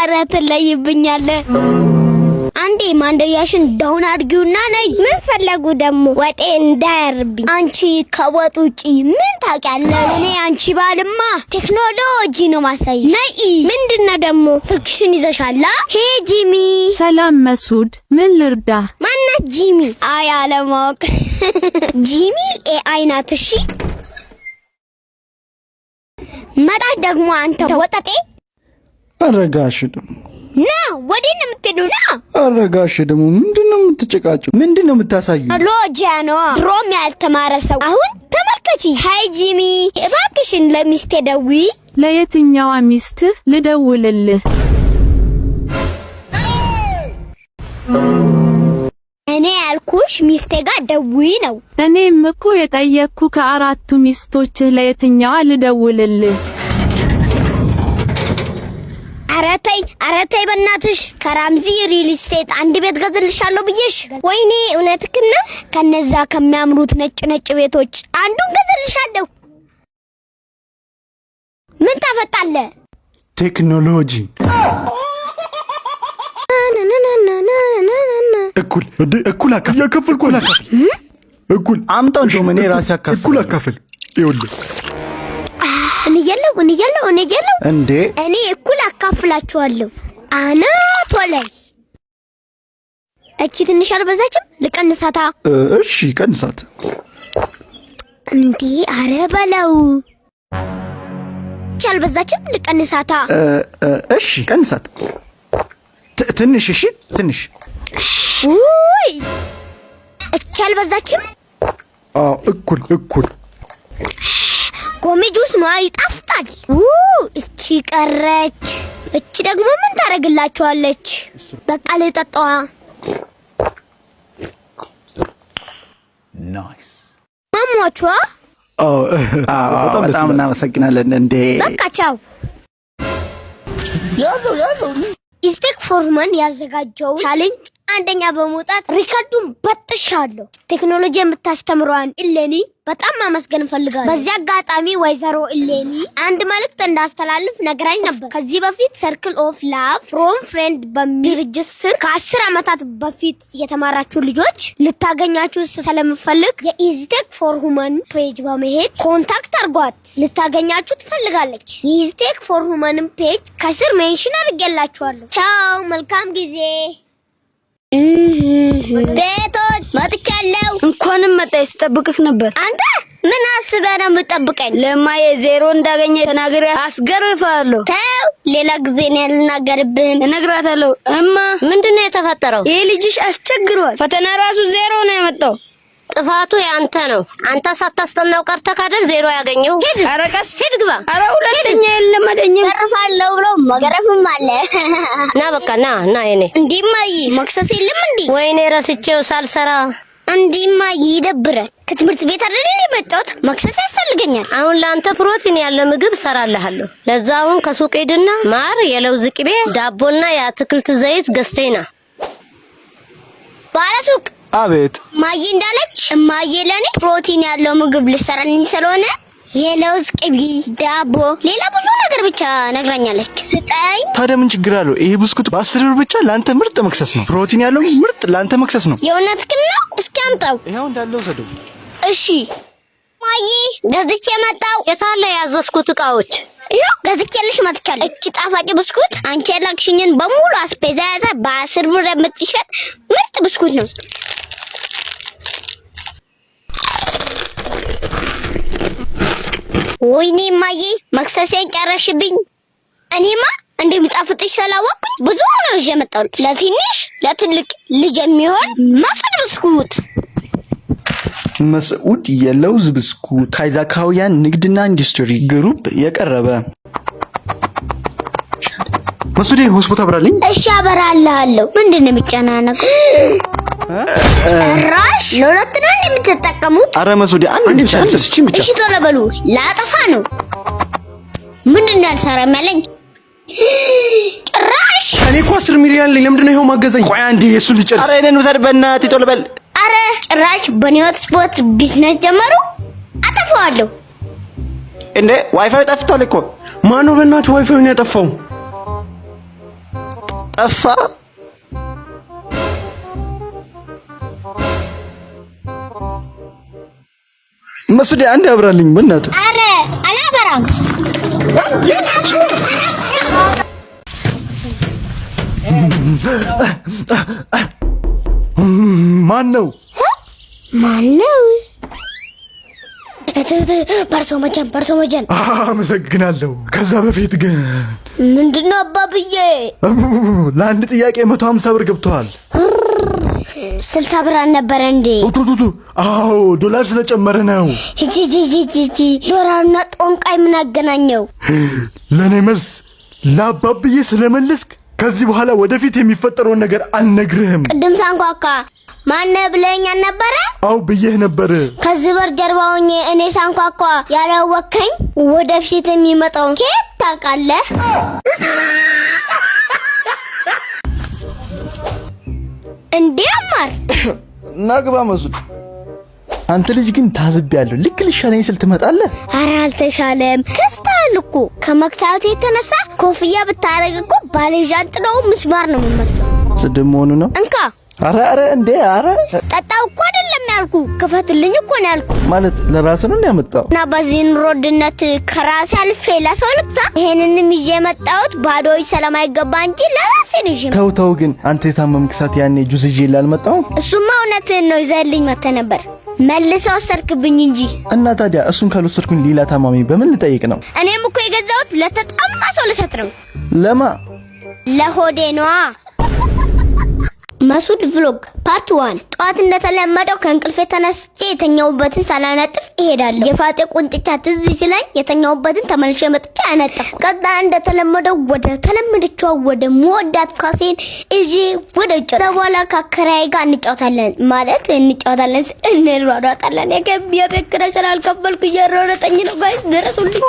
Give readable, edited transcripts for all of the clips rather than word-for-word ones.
አረ ትለይብኛለህ። አንዴ ማንደያሽን down አድርጊውና ነይ። ምን ፈለጉ ደግሞ? ወጤ እንዳያርብኝ። አንቺ ከወጥ ውጪ ምን ታውቂያለሽ? እኔ አንቺ ባልማ ቴክኖሎጂ ነው ማሳይሽ። ነይ። ምንድነው ደግሞ? ስልክሽን ይዘሻላ? Hey ጂሚ። ሰላም መሱድ፣ ምን ልርዳህ? ማናት ጂሚ? አይ አለማወቅ። ጂሚ AI ናት። እሺ መጣች ደግሞ አንተ ወጠጤ። አረጋሽ ደግሞ ና፣ ወዴት ነው የምትሄደው? ና። አረጋሽ ደግሞ ምንድን ነው የምትጨቃጭው? ምንድን ነው የምታሳዩ? ሎጂያ ነው። ድሮም ያልተማረ ሰው አሁን ተመልከቺ። Hi ጂሚ፣ እባክሽን ለሚስቴ ደውዪ። ለየትኛዋ ሚስትህ ልደውልልህ? እኔ ያልኩሽ ሚስቴ ጋር ደውዪ ነው። እኔም እኮ የጠየቅኩ ከአራቱ ሚስቶችህ ለየትኛዋ ልደውልልህ? ኧረ ተይ፣ ኧረ ተይ በእናትሽ። ከራምዚ ሪል ስቴት አንድ ቤት ገዝልሻለሁ ብዬሽ። ወይኔ እውነትህን ነው። ከነዛ ከሚያምሩት ነጭ ነጭ ቤቶች አንዱን ገዝልሻለሁ። ምን ታፈጣለህ? ቴክኖሎጂ እኩል እንዴ? እኩል አካፍል፣ እያካፈልኩ አካፍል፣ እኩል አምጣው። እንደውም እኔ ራሴ አካፍል፣ እኩል አካፍል። ይኸውልህ እኔ እያለሁ፣ እኔ እያለሁ፣ እኔ እያለሁ እንዴ እኔ እኩል አካፍላችኋለሁ። አናቷ ላይ እቺ ትንሽ አልበዛችም? ልቀንሳታ። እሺ ቀንሳት። እንዴ አረ በለው። እቺ አልበዛችም? ልቀንሳታ። እሺ ቀንሳት ትንሽ። እሺ ትንሽ። ውይ እቺ አልበዛችም? አዎ እኩል እኩል። ጎሜ ጁስ ነው ይጣፍጣል። እቺ ቀረች። እቺ ደግሞ ምን ታደርግላችኋለች? በቃ ልጠጣዋ። Nice ማሟቿ። አዎ በጣም እናመሰግናለን። እንዴ በቃ ቻው። ኢስቴክ ፎርማን ያዘጋጀው challenge አንደኛ በመውጣት ሪከርዱን በጥሻለሁ። ቴክኖሎጂ የምታስተምረዋን እሌኒ በጣም ማመስገን እፈልጋለሁ። በዚህ አጋጣሚ ወይዘሮ እሌኒ አንድ መልእክት እንዳስተላልፍ ነግራኝ ነበር። ከዚህ በፊት Circle of Love from Friend በሚል ድርጅት ስር ከ10 ዓመታት በፊት የተማራችሁ ልጆች ልታገኛችሁ ስለምፈልግ የኢዝቴክ for Human page በመሄድ contact አድርጓት። ልታገኛችሁ ትፈልጋለች። የኢዝቴክ for Human ን page ከስር mention አድርጌላችኋለሁ። ቻው፣ መልካም ጊዜ። ቤቶች መጥቻለሁ። እንኳንም መጣህ፣ ስጠብቅህ ነበር። አንተ ምን አስበህ ነው የምጠብቀኝ? ለማዬ ዜሮ እንዳገኘ ተናግሬ አስገርፍሃለሁ። ተው፣ ሌላ ጊዜ እኔ አልናገርብህም። እነግራታለሁ። እማ። ምንድን ነው የተፈጠረው? ይህ ልጅሽ አስቸግሯል። ፈተና ራሱ ዜሮ ነው ያመጣው። ጥፋቱ ያንተ ነው። አንተ ሳታስጠናው ቀርተህ ካደር ዜሮ ያገኘው። ሂድ፣ ኧረ ቀስ። ሂድ፣ ግባ። ኧረ ሁለተኛ የለመደኝም። ገርፋለሁ ብሎ መገረፍም አለ። ና በቃ ና ና። የኔ እንዴ እማዬ፣ መክሰስ የለም እንዴ? ወይኔ ረስቼው ሳልሰራ። እንዴ እማዬ ይደብራል። ከትምህርት ቤት አይደል እንዴ የመጣሁት? መክሰስ ያስፈልገኛል። አሁን ለአንተ ፕሮቲን ያለ ምግብ ሰራልሃለሁ። ለዛ አሁን ከሱቅ ሂድና ማር፣ የለውዝ ቅቤ፣ ዳቦና የአትክልት ዘይት ገዝተህ ና። ባለሱቅ። አቤት። እማዬ እንዳለች እማዬ ለኔ ፕሮቲን ያለው ምግብ ልሰራልኝ ስለሆነ የለውዝ ቅቤ፣ ዳቦ፣ ሌላ ብዙ ነገር ብቻ ነግራኛለች። ስጠኝ። ታዲያ ምን ችግር አለው? ይሄ ብስኩት በ10 ብር ብቻ ለአንተ ምርጥ መክሰስ ነው። ፕሮቲን ያለው ምርጥ ለአንተ መክሰስ ነው። የእውነትህን ነው? እስኪ አምጣው። ይኸው እንዳለ ውሰደው። እሺ እማዬ፣ ገዝቼ መጣው። የታለ ያዘዝኩት እቃዎች? ይኸው ገዝቼልሽ መጥቻለሁ። እቺ ጣፋጭ ብስኩት አንቺ የላክሽኝን በሙሉ አስቤዛ ያዘ በ10 ብር የምትሸጥ ምርጥ ብስኩት ነው። ወይኔ እማዬ፣ መክሰሴን ጨረሽብኝ። እኔማ እንደሚጣፍጥሽ ስላወቅኩኝ ብዙ ነው ይዤ የመጣሁት። ለትንሽ ለትልቅ ልጅ የሚሆን መስዑድ ብስኩት። መስዑድ የለውዝ ብስኩት ከአይዛካውያን ንግድና ኢንዱስትሪ ግሩፕ የቀረበ። መስዑዴ hotspot አብራልኝ። እሺ አበራልሃለሁ። ምንድን ነው የሚጨናነቀው? ጭራሽ ለሁለት ነው እንዴ የምትጠቀሙት? አረ መስዑዴ አንድ ብቻ ብቻ። እሺ ቶሎ በሉ፣ ላጠፋ ነው። ምንድን ነው ያልሰራም ያለኝ? ጭራሽ እኔ እኮ 10 ሚሊዮን አለኝ። ለምንድን ነው ይኸው ማገዘኝ? ቆይ አንዴ የእሱን ልጨርስ። አረ እኔን ውሰድ በእናትህ ቶሎ በል። አረ ጭራሽ በኔ hotspot business ጀመሩ። አጠፋዋለሁ። እንዴ ዋይፋይ ጠፍቷል እኮ። ማነው በእናትህ ዋይፋዩን ያጠፋው? ጠፋ። መሱድ አንድ ያብራልኝ በእናትህ። አረ አላበራም። ማን ነው? ማን ነው? በርሶ መጀን፣ በርሶ መጀን። አመሰግናለሁ። ከዛ በፊት ግን ምንድነው አባብዬ? ለአንድ ጥያቄ 150 ብር ገብተዋል። 60 ብር አልነበረ እንዴ? ቱቱቱ አዎ፣ ዶላር ስለጨመረ ነው። ጂጂጂጂ ዶላርና ጦንቃይ ምን አገናኘው? ለእኔ መልስ ለአባብዬ ስለመለስክ ከዚህ በኋላ ወደፊት የሚፈጠረውን ነገር አልነግርህም። ቅድም ሳንኳኳ ማነ ብለኸኝ አልነበረ? አው ብዬህ ነበር። ከዚህ በር ጀርባ ሆኜ እኔ ሳንኳኳ ያላወከኝ ወደፊት የሚመጣውን ከየት ታውቃለህ? እንዴ አማር ናግባ መሱድ፣ አንተ ልጅ ግን ታዝቤያለሁ። ልክ ልሻለኝ ስል ትመጣለህ። ኧረ አልተሻለም። ከስተሃል እኮ ከመክሳቱ የተነሳ ኮፍያ ብታረግ እኮ ባለዣንጥላው ምስማር ነው የምመስለው። ስድብ መሆኑ ነው። እንካ። አረ አረ እንዴ አረ ጠጣው እኮ አይደለም ያልኩ፣ ክፈትልኝ እኮ ነው ያልኩ። ማለት ለራስህ ነው ያመጣው? እና በዚህ ኑሮ ውድነት ከራሴ አልፌ ለሰው ልግዛ? ይሄንንም ይዤ የመጣሁት ባዶ እጅ ስለማይገባ እንጂ ለራሴ ነው ይዤ። ተው ተው፣ ግን አንተ የታመምክ ሰዓት ያኔ ጁስ ይዤ ላልመጣሁም። እሱማ እውነትህን ነው፣ ይዘህልኝ መጥተህ ነበር። መልሰው ወሰድክብኝ እንጂ። እና ታዲያ እሱን ካልወሰድኩኝ ሌላ ታማሚ በምን ልጠይቅ ነው? እኔም እኮ የገዛሁት ለተጣማ ሰው ልሰጥ ነው። ለማ? ለሆዴ ነዋ። መሱድ vlog part 1። ጠዋት እንደተለመደው ከእንቅልፌ ተነስቼ የተኛሁበትን ሳላነጥፍ እሄዳለሁ። የፋጤ ቁንጥቻ ትዝ ሲለኝ የተኛሁበትን ተመልሼ መጥቼ አነጥፍ። ከዛ እንደተለመደው ወደ ተለመደችዋ ወደ ምወዳት ኳሴን ይዤ ወደ ውጭ። ከዛ በኋላ ከአከራዬ ጋር እንጫወታለን፣ ማለት እንጫወታለን፣ እንሯሯጣለን። የቤት ኪራይ ስላልከፈልኩ እየሮረጠኝ ነው። Guys ድረሱልኝ።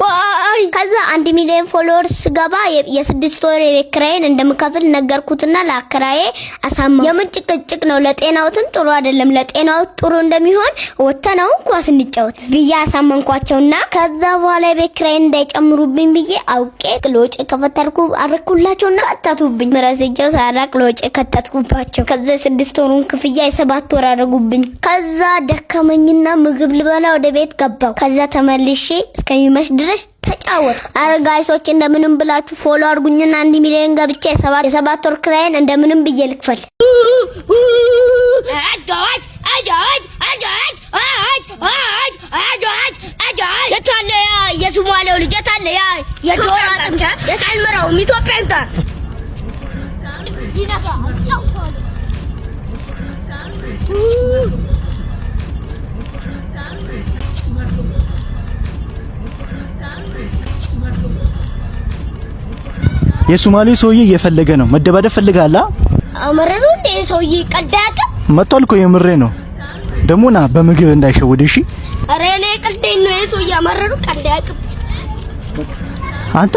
ዋይ! ከዛ 1 ሚሊዮን followers ስገባ የ6 ወር የቤት ኪራይን እንደምከፍል ነገርኩትና ለአከራዬ አሳማ። የምን ጭቅጭቅ ነው? ለጤናውትም ጥሩ አይደለም። ለጤናውት ጥሩ እንደሚሆን ወተናውን ኳስ እንጫወት ብዬ አሳመንኳቸውና ከዛ በኋላ የቤት ኪራይን እንዳይጨምሩብኝ ብዬ አውቄ ለወጪ ከፈተርኩ አረኩላቸውና ከተቱብኝ። ረስቼው ሳራቅ ለወጪ ከተትኩባቸው። ከዛ የ6 ወሩን ክፍያ የ7 ወር አደረጉብኝ። ከዛ ደከመኝና ምግብ ልበላ ወደ ቤት ገባው። ከዛ ተመልሼ እስከሚመሽ ድረስ ተጫወትኩ። አረ guys ኦች እንደምንም ብላችሁ follow አድርጉኝና 1 ሚሊዮን ገብቼ የ7 ወር ክራይን እንደምንም ብዬ ልክፈል። የታለ ያ የሶማሌው ልጅ? የታለ ያ የዶሮ አጥንት? የሳልመራው ኢትዮጵያ ይምጣ። የሶማሌው ሰውዬ እየፈለገ ነው። መደባደብ ፈልጋላ? አመረሩ እንዴ ሰውዬ ቀልድ አያውቅም። መጥቷል እኮ የምሬ ነው። ደግሞ ና በምግብ እንዳይሸውድ እሺ። ኧረ እኔ ቀልዴን ነው። የሰውዬ አመረሩ ቀልድ አያውቅም። አንተ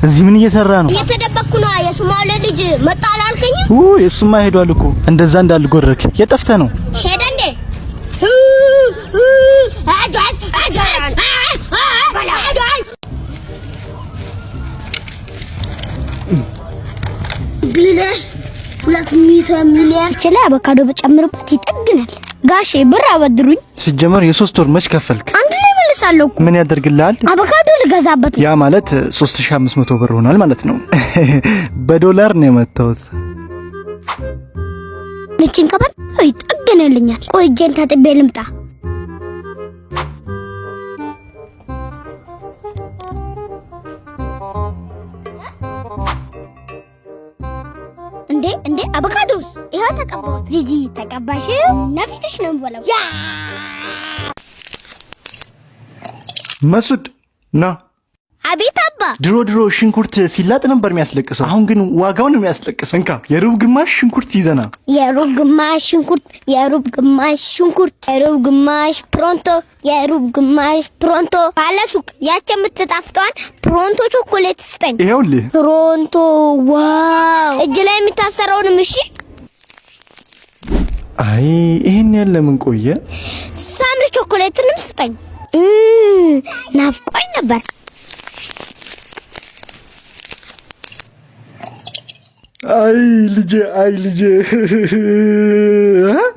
እዚህ ምን እየሰራ ነው? እየተደበቅኩ ነው። የሶማሌ ልጅ መጣ አላልከኝም? ውይ እሱማ ሄዷል እኮ። እንደዛ እንዳልጎረክ የጠፍተህ ነው። ሄደ እንዴ? ቢሊዮን 200 ሚሊዮን ይችላል። አቮካዶ በጨምርበት ይጠግናል። ጋሼ ብር አበድሩኝ። ሲጀመር የ3 ወር መች ከፈልክ? አንድ ላይ መልሳለሁ እኮ። ምን ያደርግልሃል? አቮካዶ ልገዛበት ነው። ያ ማለት 3500 ብር ሆኗል ማለት ነው። በዶላር ነው የመታሁት። ንቺን ከበላሁ ይጠግንልኛል። ቆይ እጄን ታጥቤ ልምጣ። እንዴ እንዴ፣ አቮካዶስ ይኸው ተቀባሁት። ጂጂ ተቀባሽ ነፊትሽ ነው የምበላው። ያ መሱድ ና። አቤት አባ። ድሮ ድሮ ሽንኩርት ሲላጥ ነበር የሚያስለቅሰው። አሁን ግን ዋጋው ነው የሚያስለቅሰው። እንካ የሩብ ግማሽ ሽንኩርት ይዘና። የሩብ ግማሽ ሽንኩርት፣ የሩብ ግማሽ ሽንኩርት፣ የሩብ ግማሽ ፕሮንቶ፣ የሩብ ግማሽ ፕሮንቶ። ባለሱቅ ያች የምትጣፍጠዋን ፕሮንቶ ቾኮሌት ስጠኝ። ይኸውልህ ፕሮንቶ። Wow! እጅ ላይ የሚታሰረውንም እሺ። አይ ይሄን ያለ ምን ቆየ? ሳምሪ ቾኮሌትንም ስጠኝ። ናፍቆኝ ነበር። አይ ልጄ፣ አይ ልጄ፣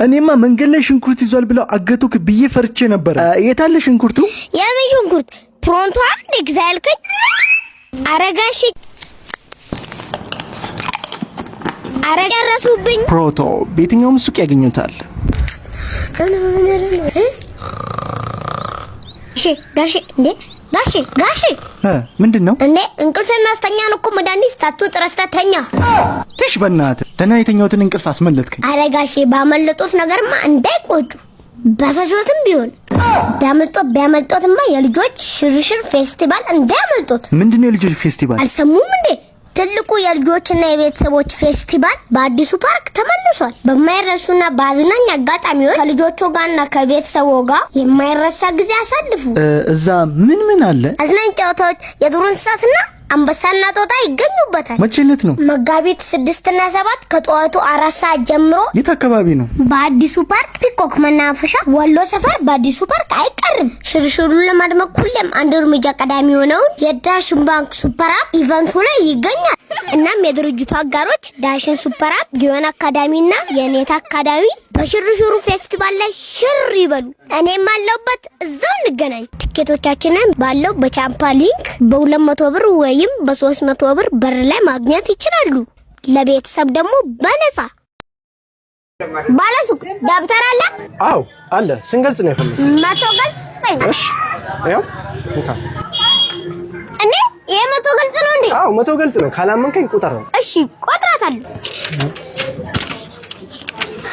እኔማ መንገድ ላይ ሽንኩርት ይዟል ብለው አገቱክ ብዬ ፈርቼ ነበረ። የታለ ሽንኩርቱ? የምን ሽንኩርት? ፕሮንቶ አንድ ግዛ ያልከኝ። አረ ጋሼ፣ አረ ጨረሱብኝ። ፕሮቶ በየትኛውም ሱቅ ያገኙታል። እሺ ጋሼ፣ እንዴ ጋሼ፣ ጋሼ! ምንድን ነው? እንዴ እንቅልፍ የሚያስተኛን እኮ መድኃኒት ሳትውጥ ረስተህ ተኛ። ትሽ በእናትህ፣ ደህና የተኛሁትን እንቅልፍ አስመለጥከኝ። አረ ጋሼ፣ ባመለጦት ነገርማ እንዳይቆጩ፣ በፈሶትም ቢሆን ቢያመልጦት ቢያመልጦትማ የልጆች ሽርሽር ፌስቲቫል እንዳያመልጦት። ምንድን ነው የልጆች ፌስቲቫል? አልሰሙም እንዴ? ትልቁ የልጆችና የቤተሰቦች ፌስቲቫል በአዲሱ ፓርክ ተመልሷል። በማይረሱና በአዝናኝ አጋጣሚዎች ከልጆቹ ጋርና ከቤተሰቦ ጋር የማይረሳ ጊዜ አሳልፉ። እዛ ምን ምን አለ? አዝናኝ ጨዋታዎች፣ የዱር እንስሳትና አንበሳና ጦጣ ይገኙበታል። መቼ ዕለት ነው? መጋቢት 6ና 7 ከጠዋቱ 4 ሰዓት ጀምሮ። የት አካባቢ ነው? በአዲሱ ፓርክ ፒኮክ መናፈሻ ወሎ ሰፈር በአዲሱ ፓርክ አይቀርም። ሽርሽሩን ለማድመቅ ሁሌም አንድ እርምጃ ቀዳሚ የሆነውን የዳሽን ባንክ super app event ኡ ላይ ይገኛል። እናም የድርጅቱ አጋሮች ዳሽን super app፣ ጊዮን አካዳሚና የኔታ አካዳሚ በሽርሽሩ ፌስቲቫል ላይ ሽር ይበሉ። እኔም አለሁበት፣ እዛው እንገናኝ። ትኬቶቻችንን ባለው በቻፓ link በ200 ብር ወይም በ300 ብር በር ላይ ማግኘት ይችላሉ። ለቤተሰብ ደግሞ በነፃ። ባለሱቅ ደብተር አለ? አዎ አለ። ስንት ገጽ ነው የፈለግከው? 100 ገጽ ስጠኝ። እሺ ይኸው እንካ። እንዴ ይሄ 100 ገጽ ነው እንዴ? አዎ 100 ገጽ ነው። ካላመንከኝ ቁጠር ነው። እሺ ቆጥራታለሁ።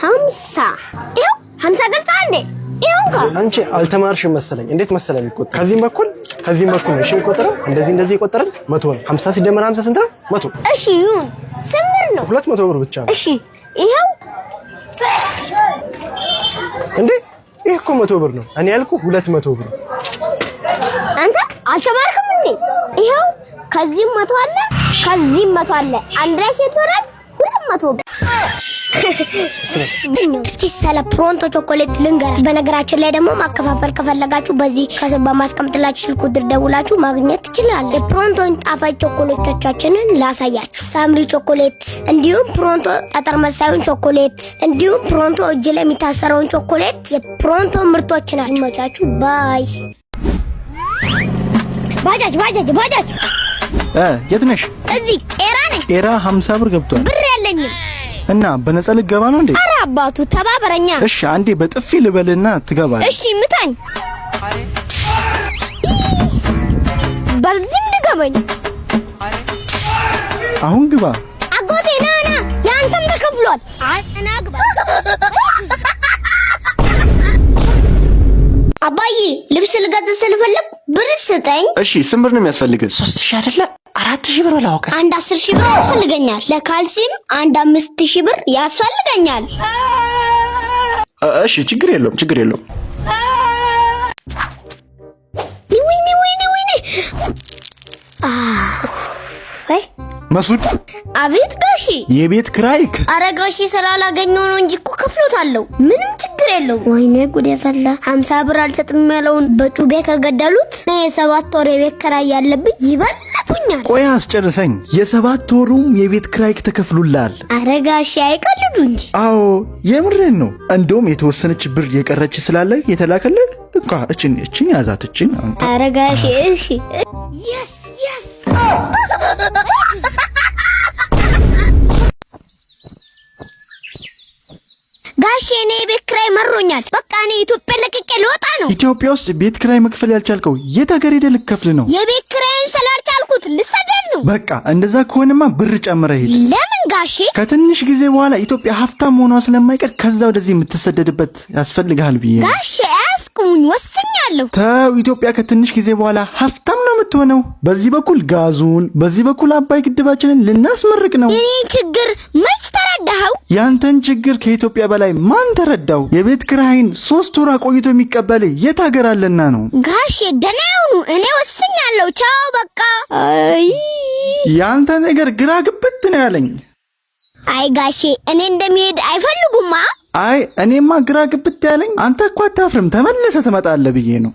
50፣ ይኸው 50 ገጽ እንዴ? ይኸው እንካ። አንቺ አልተማርሽም መሰለኝ። እንዴት መሰለኝ የሚቆጠር ከዚህም በኩል ከዚህም በኩል ነው። እሺ የሚቆጠረው እንደዚህ እንደዚህ የቆጠረን 100 ነው። 50 ሲደመር 50 ስንት ነው? 100። እሺ ይሁን። ስንት ብር ነው? 200 ብር ብቻ ነው። እሺ ይኸው። እንዴ ይህ እኮ 100 ብር ነው። እኔ ያልኩህ 200 ብር። አንተ አልተማርክም እንዴ? ይኸው ከዚህም 100 አለ፣ ከዚህም 100 አለ። አንድ ላይ ስንት ይሆናል? 200 ብር። እስኪ ስለ ፕሮንቶ ቾኮሌት ልንገራችሁ። በነገራችን ላይ ደግሞ ማከፋፈል ከፈለጋችሁ በዚህ ከስር በማስቀምጥላችሁ ስልክ ቁጥር ደውላችሁ ማግኘት ትችላላችሁ። የፕሮንቶን ጣፋጭ ቾኮሌቶቻችንን ላሳያችሁ። ሳምሪ ቾኮሌት፣ እንዲሁም ፕሮንቶ ጠጠር መሳዩን ቾኮሌት፣ እንዲሁም ፕሮንቶ እጅ ላይ የሚታሰረውን ቾኮሌት የፕሮንቶ ምርቶች ናቸው። ይመቻችሁ። Bye። ባጃጅ፣ ባጃጅ፣ ባጃጅ! የት ነሽ? እዚህ ቄራ ነኝ። ቄራ 50 ብር ገብቷል። ብር የለኝም። እና በነፃ ልገባ ነው እንዴ? ኧረ አባቱ ተባበረኛ። እሺ አንዴ በጥፊ ልበልና ትገባለህ። እሺ ምታኝ። በዚህም ድገመኝ። አሁን ግባ። አጎቴ ና ና፣ ያንተም ተከፍሏል። ና ግባ። አባዬ ልብስ ልገዛ ስለፈለኩ ብር ስጠኝ። እሺ ስንት ብር ነው የሚያስፈልግህ? 3000 አይደለ 4000 ብር በላው። አንድ 10,000 ብር ያስፈልገኛል። ለካልሲም አንድ 5000 ብር ያስፈልገኛል። እሺ ችግር የለውም ችግር የለውም። ወይኔ ወይኔ ወይኔ! ወይ! መሱድ! አቤት ጋሺ። የቤት ክራይክ አረ ጋሺ ስላላገኘው ነው እንጂ እኮ ከፍሎታለሁ። ምንም ችግር የለውም። ወይኔ ጉድ የፈላ! 50 ብር አልሰጥም ያለውን በጩቤ ከገደሉት እኔ የ7 ወር የቤት ክራይ ያለብኝ ይበለቱኛል። ቆይ አስጨርሰኝ። የ7 ወሩም የቤት ክራይክ ተከፍሎልሃል። አረ ጋሺ አይቀልዱ እንጂ። አዎ የምሬን ነው። እንደውም የተወሰነች ብር የቀረች ስላለ የተላከልህ እንኳ እችን እችን ያዛት እችን አንተ። አረ ጋሺ እሺ። Yes. ጋሼ እኔ የቤት ክራይ መሮኛል። በቃ እኔ ኢትዮጵያ ለቅቄ ልወጣ ነው። ኢትዮጵያ ውስጥ ቤት ክራይ መክፈል ያልቻልከው የት ሀገር ሄደህ ልከፍል ነው? የቤት ክራይን ስላልቻልኩት ልሰደድ ነው። በቃ እንደዛ ከሆነማ ብር ጨምረህ ሂድ። ለምን ጋሼ? ከትንሽ ጊዜ በኋላ ኢትዮጵያ ሀብታም መሆኗ ስለማይቀር ከዛ ወደዚህ የምትሰደድበት ያስፈልግሃል ብዬ ነው። ጋሼ አያስቁሙኝ፣ ወስኛለሁ። ተው፣ ኢትዮጵያ ከትንሽ ጊዜ በኋላ ሀብታም ነው የምትሆነው። በዚህ በኩል ጋዙን፣ በዚህ በኩል አባይ ግድባችንን ልናስመርቅ ነው። የኔን ችግር መች ተረዳኸው? ያንተን ችግር ከኢትዮጵያ በላይ ማን ተረዳው? የቤት ክራይን 3 ወር አቆይቶ የሚቀበል የት ሀገር አለና ነው? ጋሼ ደህና ይሁኑ፣ እኔ ወስኛለሁ። ቻው በቃ። አይ ያንተ ነገር ግራ ግብት ነው ያለኝ። አይ ጋሼ እኔ እንደሚሄድ አይፈልጉማ። አይ እኔማ ግራ ግብት ያለኝ አንተ እኮ አታፍርም ተመልሰህ ትመጣለህ ብዬ ነው።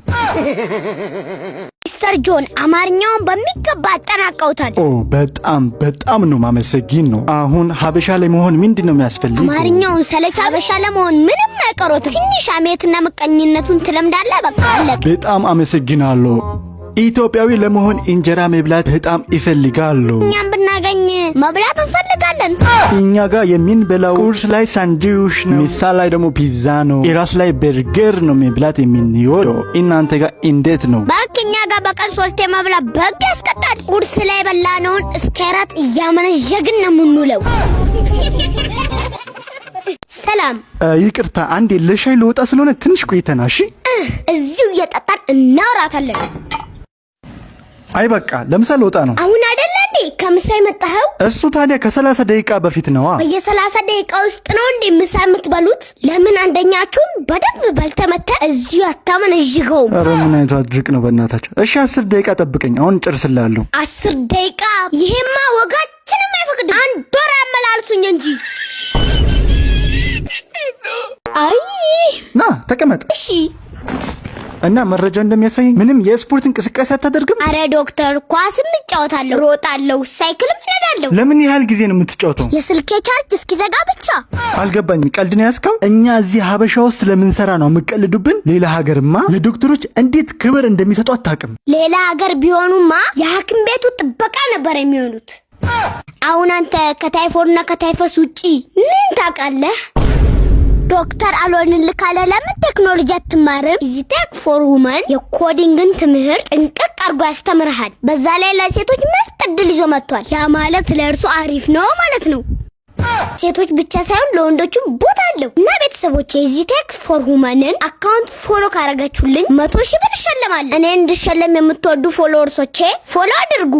ሚስተር ጆን አማርኛውን በሚገባ አጠናቀውታል። ኦ፣ በጣም በጣም ነው ማመሰግነው። አሁን ሀበሻ ለመሆን ምንድን ነው የሚያስፈልገው? አማርኛውን ስለቻሉ ሀበሻ ለመሆን ምንም አይቀሮትም። ትንሽ ሐሜትና ምቀኝነቱን ትለምዳለህ። በቃ አለቀ። በጣም አመሰግናለሁ። ኢትዮጵያዊ ለመሆን እንጀራ መብላት በጣም እፈልጋለሁ። እኛም ብናገኝ መብላት እንፈልጋለን። እኛ ጋር የምንበላው ቁርስ ላይ ሳንድዊች ነው፣ ምሳ ላይ ደግሞ ፒዛ ነው፣ እራት ላይ በርገር ነው መብላት የምንወደው። እናንተ ጋር እንዴት ነው? ባክህ፣ እኛ ጋር በቀን ሶስቴ መብላት በሕግ ያስቀጣል። ቁርስ ላይ የበላነውን እስከ እራት እያመነዠግን ነው የምንውለው። ሰላም። ይቅርታ፣ አንዴ ለሻይ ልወጣ ስለሆነ ትንሽ ቆይተና እሺ። እዚሁ እየጠጣን እናወራታለን። አይ በቃ ለምሳ ልወጣ ነው። አሁን አይደለ እንዴ ከምሳ የመጣኸው? እሱ ታዲያ ከ30 ደቂቃ በፊት ነዋ። በየሰላሳ ደቂቃ ውስጥ ነው እንዴ ምሳ የምትበሉት? ለምን አንደኛችሁን በደንብ በልተህ መተህ እዚሁ አታመነዥገውም? ኧረ ምን አይነቱ አድርቅ ነው በእናታቸው። እሺ፣ 10 ደቂቃ ጠብቀኝ፣ አሁን ጨርስልሃለሁ። 10 ደቂቃ? ይሄማ ወጋችንም አይፈቅድም። አንድ ወር አመላልሱኝ እንጂ። አይ። ና ተቀመጥ። እሺ። እና መረጃ እንደሚያሳየኝ ምንም የስፖርት እንቅስቃሴ አታደርግም? አረ ዶክተር፣ ኳስም እጫወታለሁ፣ ሮጣለሁ፣ ሳይክልም እነዳለሁ። ለምን ያህል ጊዜ ነው የምትጫወተው? የስልኬ ቻርጅ እስኪዘጋ ብቻ። አልገባኝም። ቀልድ ነው ያዝከው? እኛ እዚህ ሀበሻ ውስጥ ስለምንሰራ ነው የምትቀልዱብን። ሌላ ሀገርማ ለዶክተሮች እንዴት ክብር እንደሚሰጡ አታውቅም። ሌላ ሀገር ቢሆኑማ የሐኪም ቤቱ ጥበቃ ነበር የሚሆኑት። አሁን አንተ ከታይፎይድና ከታይፈስ ውጪ ምን ታውቃለህ? ዶክተር አልሆንልህ ካለ ለምን ቴክኖሎጂ አትማርም? EasyTech for Women የ coding ን ትምህርት ጥንቅቅ አድርጎ ያስተምርሃል። በዛ ላይ ለሴቶች ምርጥ እድል ይዞ መጥቷል። ያ ማለት ለእርሱ አሪፍ ነው ማለት ነው። ሴቶች ብቻ ሳይሆን ለወንዶችም ቦታ አለው። እና ቤተሰቦች፣ የ EasyTech for Women ን account follow ካረጋችሁልኝ 100,000 ብር እሸለማለሁ። እኔ እንድሸለም የምትወዱ followers ኦቼ follow አድርጉ።